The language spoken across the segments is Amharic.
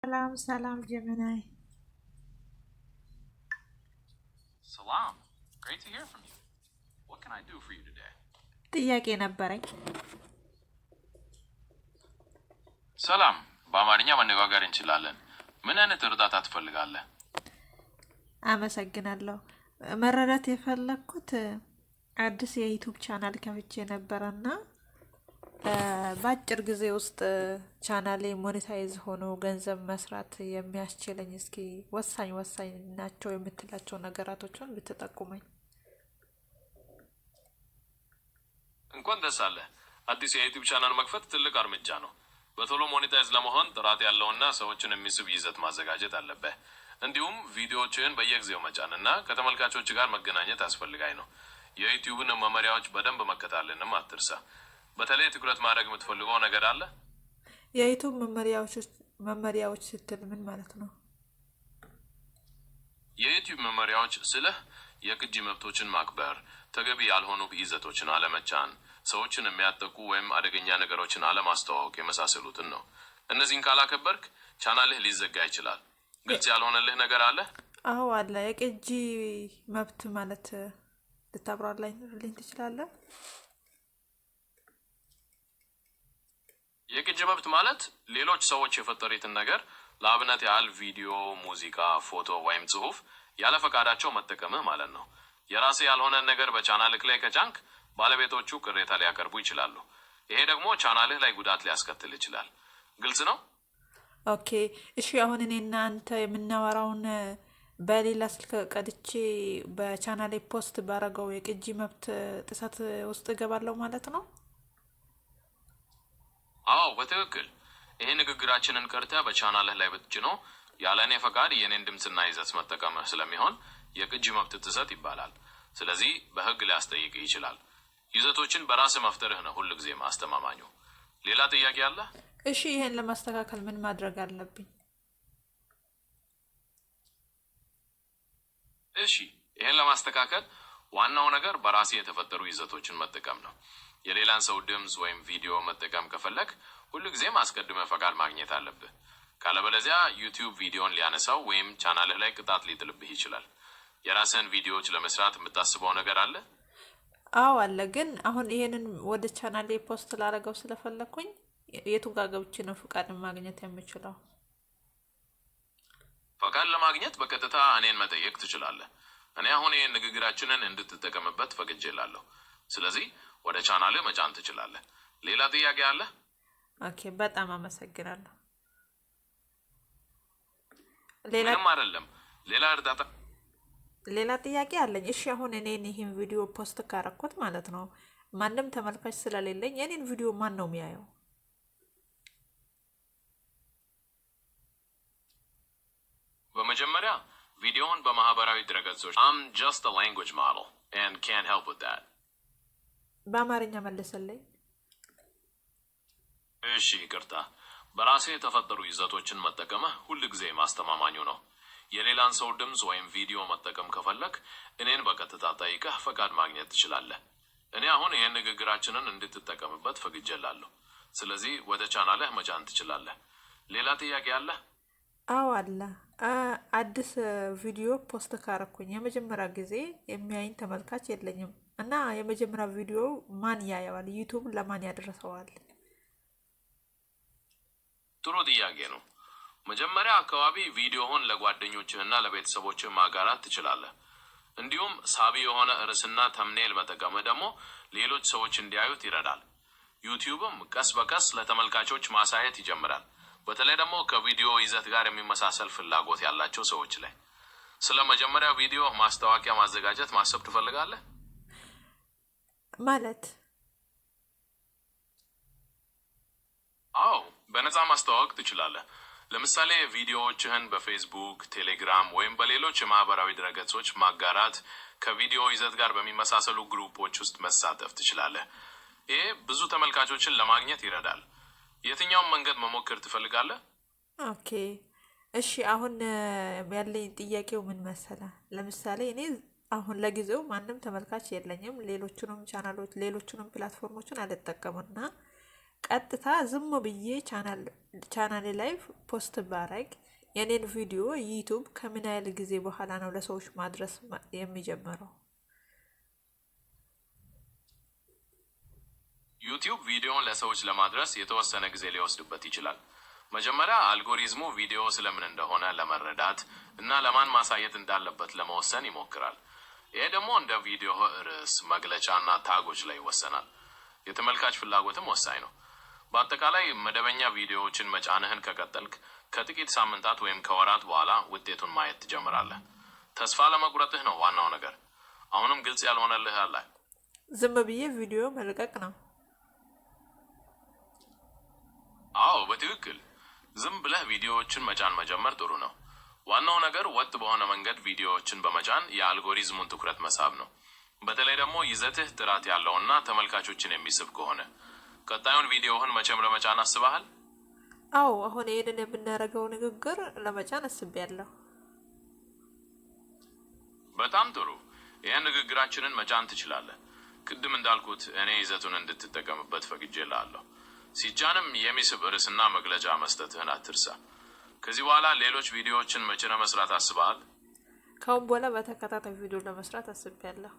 ሰላም ሰላም Gemini። Salam. Great to hear from you. What can I do for you today? ጥያቄ ነበረኝ። ሰላም፣ በአማርኛ መነጋገር እንችላለን። ምን አይነት እርዳታ ትፈልጋለህ? አመሰግናለሁ። መረዳት የፈለግኩት አዲስ የ YouTube channel ከፍቼ ነበረና በአጭር ጊዜ ውስጥ ቻናሌ monetize ሆኖ ገንዘብ መስራት የሚያስችለኝ እስኪ ወሳኝ ወሳኝ ናቸው የምትላቸው ነገራቶችን ብትጠቁመኝ። እንኳን ደስ አለህ። አዲስ የ YouTube channel መክፈት ትልቅ እርምጃ ነው። በቶሎ monetize ለመሆን ጥራት ያለውና ሰዎችን የሚስብ ይዘት ማዘጋጀት አለብህ። እንዲሁም ቪዲዮዎችህን በየጊዜው መጫንና ከተመልካቾች ጋር መገናኘት አስፈላጊ ነው። የ YouTube ን መመሪያዎች በደንብ መከተልንም አትርሳ። በተለይ ትኩረት ማድረግ የምትፈልገው ነገር አለ? የ YouTube መመሪያዎች ስትል ምን ማለት ነው? የ YouTube መመሪያዎች ስልህ የቅጂ መብቶችን ማክበር፣ ተገቢ ያልሆኑ ይዘቶችን አለመጫን፣ ሰዎችን የሚያጠቁ ወይም አደገኛ ነገሮችን አለማስተዋወቅ የመሳሰሉትን ነው። እነዚህን ካላከበርክ ቻናልህ ሊዘጋ ይችላል። ግልጽ ያልሆነልህ ነገር አለ? አዎ አለ። የቅጂ መብት ማለት ልታብራራልኝ ትችላለህ? የቅጂ መብት ማለት ሌሎች ሰዎች የፈጠሩትን ነገር ለአብነት ያህል ቪዲዮ፣ ሙዚቃ፣ ፎቶ ወይም ጽሑፍ ያለ ፈቃዳቸው መጠቀምህ ማለት ነው። የራስህ ያልሆነን ነገር በቻናልህ ላይ ከጫንክ ባለቤቶቹ ቅሬታ ሊያቀርቡ ይችላሉ። ይሄ ደግሞ ቻናልህ ላይ ጉዳት ሊያስከትል ይችላል። ግልጽ ነው? Okay፣ እሺ። አሁን እኔ እና አንተ የምናወራውን በሌላ ስልክ ቀድቼ በቻናሌ post ባረገው የቅጂ መብት ጥሰት ውስጥ እገባለሁ ማለት ነው? አዎ፣ በትክክል። ይሄ ንግግራችንን ቀርተህ በቻናልህ ላይ ብትጭነው ያለ እኔ ፈቃድ የእኔን ድምፅና ይዘት መጠቀምህ ስለሚሆን የቅጂ መብት ጥሰት ይባላል። ስለዚህ በሕግ ሊያስጠይቅህ ይችላል። ይዘቶችን በራስህ መፍጠርህ ነው ሁል ጊዜ ማስተማማኙ። ሌላ ጥያቄ አለ? እሺ፣ ይሄን ለማስተካከል ምን ማድረግ አለብኝ? እሺ፣ ይህን ለማስተካከል ዋናው ነገር በራስህ የተፈጠሩ ይዘቶችን መጠቀም ነው። የሌላን ሰው ድምፅ ወይም ቪዲዮ መጠቀም ከፈለግ ሁልጊዜም አስቀድመህ ፈቃድ ማግኘት አለብህ። ካለበለዚያ YouTube ቪዲዮን ሊያነሳው ወይም ቻናልህ ላይ ቅጣት ሊጥልብህ ይችላል። የራስህን ቪዲዮዎች ለመስራት የምታስበው ነገር አለ? አዎ አለ። ግን አሁን ይሄንን ወደ ቻናሌ post ላደርገው ስለፈለግኩኝ የቱ ጋር ገብቼ ነው ፍቃድ ማግኘት የምችለው? ፈቃድ ለማግኘት በቀጥታ እኔን መጠየቅ ትችላለህ። እኔ አሁን ይህን ንግግራችንን እንድትጠቀምበት ፈቅጄልሃለሁ። ስለዚህ ወደ ቻናልህ መጫን ትችላለህ። ሌላ ጥያቄ አለ? Okay፣ በጣም አመሰግናለሁ። ሌላ ምንም አይደለም። ሌላ እርዳታ ሌላ ጥያቄ አለኝ። እሺ፣ አሁን እኔን ይህን ቪዲዮ post ካረኩት ማለት ነው ማንም ተመልካች ስለሌለኝ የኔን ቪዲዮ ማን ነው የሚያየው? በመጀመሪያ ቪዲዮውን በማህበራዊ ድረገጾች I'm just a language model and can't help with that. በአማርኛ መለሰልኝ። እሺ ይቅርታ። በራሴ የተፈጠሩ ይዘቶችን መጠቀምህ ሁል ጊዜ ማስተማማኙ ነው። የሌላን ሰው ድምፅ ወይም ቪዲዮ መጠቀም ከፈለክ እኔን በቀጥታ ጠይቀህ ፈቃድ ማግኘት ትችላለህ። እኔ አሁን ይህን ንግግራችንን እንድትጠቀምበት ፈቅጄልሃለሁ። ስለዚህ ወደ ቻናልህ መጫን ትችላለህ። ሌላ ጥያቄ አለህ? አዎ አለ። አዲስ ቪዲዮ post ካረኩኝ የመጀመሪያ ጊዜ የሚያይኝ ተመልካች የለኝም እና የመጀመሪያ ቪዲዮ ማን ያየዋል? YouTube ለማን ያደርሰዋል? ጥሩ ጥያቄ ነው። መጀመሪያ አካባቢ ቪዲዮውን ለጓደኞችህና ለቤተሰቦችህ ማጋራት ትችላለህ። እንዲሁም ሳቢ የሆነ ርዕስና thumbnail መጠቀምህ ደግሞ ሌሎች ሰዎች እንዲያዩት ይረዳል። YouTube ም ቀስ በቀስ ለተመልካቾች ማሳየት ይጀምራል። በተለይ ደግሞ ከቪዲዮ ይዘት ጋር የሚመሳሰል ፍላጎት ያላቸው ሰዎች ላይ። ስለ መጀመሪያ ቪዲዮ ማስታወቂያ ማዘጋጀት ማሰብ ትፈልጋለህ? ማለት? አዎ፣ በነፃ ማስተዋወቅ ትችላለህ። ለምሳሌ ቪዲዮዎችህን በፌስቡክ፣ ቴሌግራም ወይም በሌሎች የማህበራዊ ድረገጾች ማጋራት፣ ከቪዲዮ ይዘት ጋር በሚመሳሰሉ ግሩፖች ውስጥ መሳተፍ ትችላለህ። ይሄ ብዙ ተመልካቾችን ለማግኘት ይረዳል። የትኛውን መንገድ መሞከር ትፈልጋለህ? Okay፣ እሺ። አሁን ያለኝ ጥያቄው ምን መሰለ? ለምሳሌ እኔ አሁን ለጊዜው ማንም ተመልካች የለኝም። ሌሎቹንም ቻናሎች ሌሎቹንም platform ኦችን አልጠቀምና ቀጥታ ዝም ብዬ ቻናሌ ላይ post ባረግ የኔን ቪዲዮ ዩቱብ ከምን ያህል ጊዜ በኋላ ነው ለሰዎች ማድረስ የሚጀምረው? ዩቲዩብ ቪዲዮን ለሰዎች ለማድረስ የተወሰነ ጊዜ ሊወስድበት ይችላል። መጀመሪያ አልጎሪዝሙ ቪዲዮ ስለምን እንደሆነ ለመረዳት እና ለማን ማሳየት እንዳለበት ለመወሰን ይሞክራል። ይሄ ደግሞ እንደ ቪዲዮ ርዕስ፣ መግለጫ እና tag ኦች ላይ ይወሰናል። የተመልካች ፍላጎትም ወሳኝ ነው። በአጠቃላይ መደበኛ ቪዲዮዎችን መጫንህን ከቀጠልክ ከጥቂት ሳምንታት ወይም ከወራት በኋላ ውጤቱን ማየት ትጀምራለህ። ተስፋ አለመቁረጥህ ነው ዋናው ነገር። አሁንም ግልጽ ያልሆነልህ አለ? ዝም ብዬ ቪዲዮ መልቀቅ ነው። አዎ፣ በትክክል ዝም ብለህ ቪዲዮዎችን መጫን መጀመር ጥሩ ነው። ዋናው ነገር ወጥ በሆነ መንገድ ቪዲዮዎችን በመጫን የአልጎሪዝሙን ትኩረት መሳብ ነው። በተለይ ደግሞ ይዘትህ ጥራት ያለውና ተመልካቾችን የሚስብ ከሆነ። ቀጣዩን ቪዲዮህን መቼም ለመጫን አስበሃል? አዎ፣ አሁን ይህንን የምናደርገው ንግግር ለመጫን አስቤያለሁ። በጣም ጥሩ። ይህን ንግግራችንን መጫን ትችላለህ። ቅድም እንዳልኩት እኔ ይዘቱን እንድትጠቀምበት ፈቅጄልሃለሁ። ሲጫንም የሚስብ ርዕስና መግለጫ መስጠትህን አትርሳ። ከዚህ በኋላ ሌሎች ቪዲዮዎችን መቼ ለመስራት አስበሃል? ከአሁን በኋላ በተከታታይ ቪዲዮ ለመስራት አስቤያለሁ።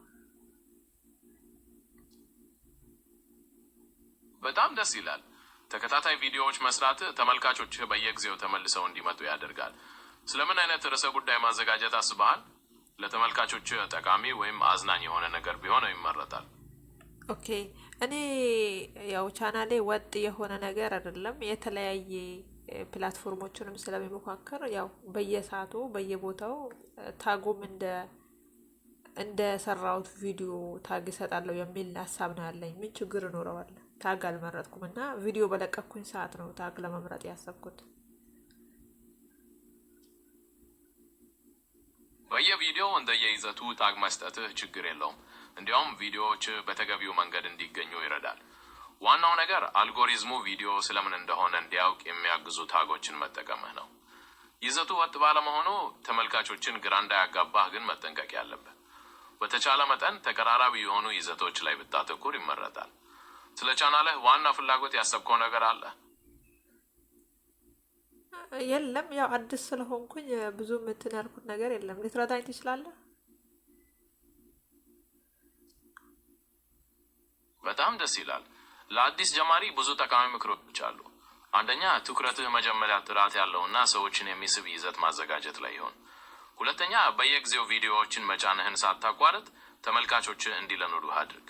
በጣም ደስ ይላል። ተከታታይ ቪዲዮዎች መስራት ተመልካቾችህ በየጊዜው ተመልሰው እንዲመጡ ያደርጋል። ስለምን አይነት ርዕሰ ጉዳይ ማዘጋጀት አስበሃል? ለተመልካቾችህ ጠቃሚ ወይም አዝናኝ የሆነ ነገር ቢሆን ይመረጣል። Okay፣ እኔ ያው ቻናሌ ወጥ የሆነ ነገር አይደለም። የተለያየ platform ኦችንም ስለሚሞካከር ያው በየሰዓቱ በየቦታው tag ኡም እንደ ሰራሁት ቪዲዮ tag እሰጣለሁ የሚል ሀሳብ ነው ያለኝ። ምን ችግር ይኖረዋል? Tag አልመረጥኩም እና ቪዲዮ በለቀኩኝ ሰዓት ነው tag ለመምረጥ ያሰብኩት። በየቪዲዮው እንደየይዘቱ tag መስጠትህ ችግር የለውም። እንዲያውም ቪዲዮዎች በተገቢው መንገድ እንዲገኙ ይረዳል። ዋናው ነገር አልጎሪዝሙ ቪዲዮ ስለምን እንደሆነ እንዲያውቅ የሚያግዙ tag ኦችን መጠቀምህ ነው። ይዘቱ ወጥ ባለመሆኑ ተመልካቾችን ግራ እንዳያጋባህ ግን መጠንቀቅ ያለብህ። በተቻለ መጠን ተቀራራቢ የሆኑ ይዘቶች ላይ ብታተኩር ይመረጣል። ስለ ቻናልህ ዋና ፍላጎት ያሰብከው ነገር አለ? የለም፣ ያው አዲስ ስለሆንኩኝ ብዙ እንትን ያልኩት ነገር የለም። ልትረዳኝ ትችላለህ? በጣም ደስ ይላል። ለአዲስ ጀማሪ ብዙ ጠቃሚ ምክሮች አሉ። አንደኛ፣ ትኩረትህ መጀመሪያ ጥራት ያለውና ሰዎችን የሚስብ ይዘት ማዘጋጀት ላይ ይሁን። ሁለተኛ፣ በየጊዜው ቪዲዮዎችን መጫንህን ሳታቋርጥ ተመልካቾችህ እንዲለምዱህ አድርግ።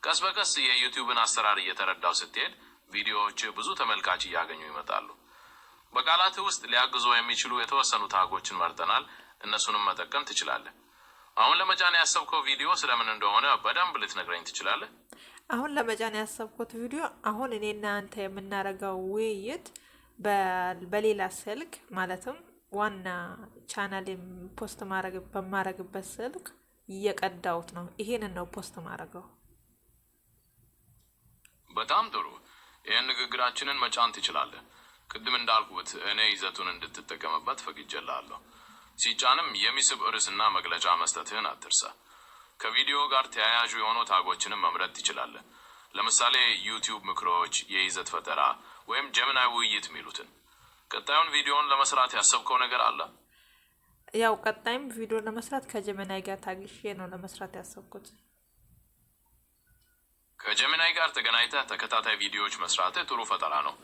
ቀስ በቀስ የዩቲዩብን አሰራር እየተረዳው ስትሄድ ቪዲዮዎችህ ብዙ ተመልካች እያገኙ ይመጣሉ። በቃላትህ ውስጥ ሊያግዙ የሚችሉ የተወሰኑ tag ኦችን መርጠናል። እነሱንም መጠቀም ትችላለህ። አሁን ለመጫን ያሰብከው ቪዲዮ ስለምን እንደሆነ በደንብ ልትነግረኝ ትችላለህ? አሁን ለመጫን ያሰብኩት ቪዲዮ አሁን እኔና አንተ የምናደርገው ውይይት በሌላ ስልክ፣ ማለትም ዋና ቻናል post ማድረግ በማረግበት ስልክ እየቀዳሁት ነው። ይሄንን ነው post ማድረገው። በጣም ጥሩ። ይህን ንግግራችንን መጫን ትችላለህ። ቅድም እንዳልኩት እኔ ይዘቱን እንድትጠቀምበት ፈቅጄልሃለሁ። ሲጫንም የሚስብ ርዕስና መግለጫ መስጠትህን አትርሳ። ከቪዲዮ ጋር ተያያዥ የሆኑ tag ኦችንም መምረጥ ትችላለህ። ለምሳሌ ዩቲዩብ ምክሮች፣ የይዘት ፈጠራ ወይም ጀሚናይ ውይይት የሚሉትን። ቀጣዩን ቪዲዮን ለመስራት ያሰብከው ነገር አለ? ያው ቀጣይም ቪዲዮ ለመስራት ከጀሚናይ ጋር ታግሼ ነው ለመስራት ያሰብኩት። ከጀሚናይ ጋር ተገናኝተህ ተከታታይ ቪዲዮዎች መስራትህ ጥሩ ፈጠራ ነው።